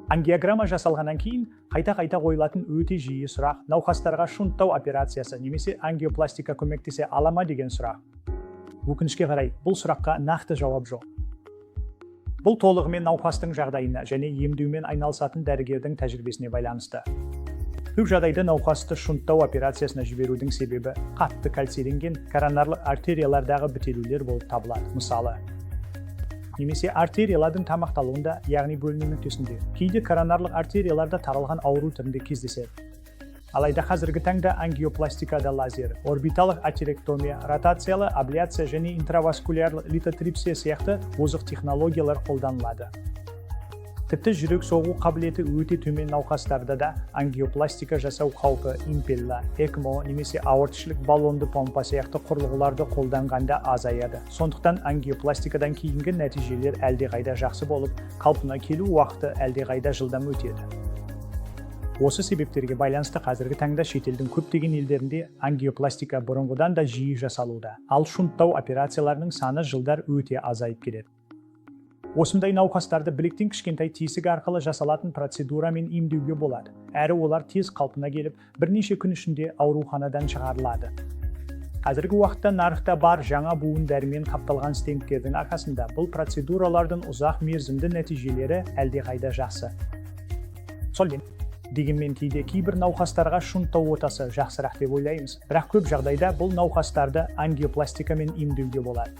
Ангиограмма жасалғаннан кейін қайта-қайта қойылатын өте жиі сұрақ: науқастарға шунттау операциясы немесе ангиопластика көмектесе ала ма деген сұрақ. Өкінішке қарай, бұл сұраққа нақты жауап жоқ. Бұл толығымен науқастың жағдайына және емдеумен айналысатын дәрігердің тәжірибесіне байланысты. Көп жағдайда науқасты шунттау операциясына жіберудің себебі қатты кальцийленген коронарлы артериялардағы бітелулер болып табылады. Мысалы, немесе артериялардың тамақталуында, яғни бөліну нүктесінде, кейде коронарлық артерияларда таралған ауру түрінде кездеседі. Алайда қазіргі таңда ангиопластикада лазер, орбиталық атерэктомия, ротациялы абляция және интраваскулярлы литотрипсия сияқты озық технологиялар қолданылады. Тіпті жүрек соғу қабілеті өте төмен науқастарда да ангиопластика жасау қаупі Импелла, ЭКМО немесе аортішілік баллонды помпа сияқты құрылғыларды қолданғанда азаяды. Сондықтан ангиопластикадан кейінгі нәтижелер әлдеқайда жақсы болып, қалпына келу уақыты әлдеқайда жылдам өтеді. Осы себептерге байланысты қазіргі таңда шетелдің көптеген елдерінде ангиопластика бұрынғыдан да жиі жасалуда, ал шунттау операцияларының саны жылдар өте азайып келеді. Осындай науқастарды білектен кішкентай тесік арқылы жасалатын процедурамен емдеуге болады, әрі олар тез қалпына келіп, бірнеше күн ішінде ауруханадан шығарылады. Қазіргі уақытта нарықта бар жаңа буын дәрімен қапталған стенттердің арқасында бұл процедуралардың ұзақ мерзімді нәтижелері әлдеқайда жақсы. Сол дегенмен кейде кейбір науқастарға шунттау отасы жақсырақ деп ойлаймыз, бірақ көп жағдайда бұл науқастарды ангиопластикамен емдеуге болады.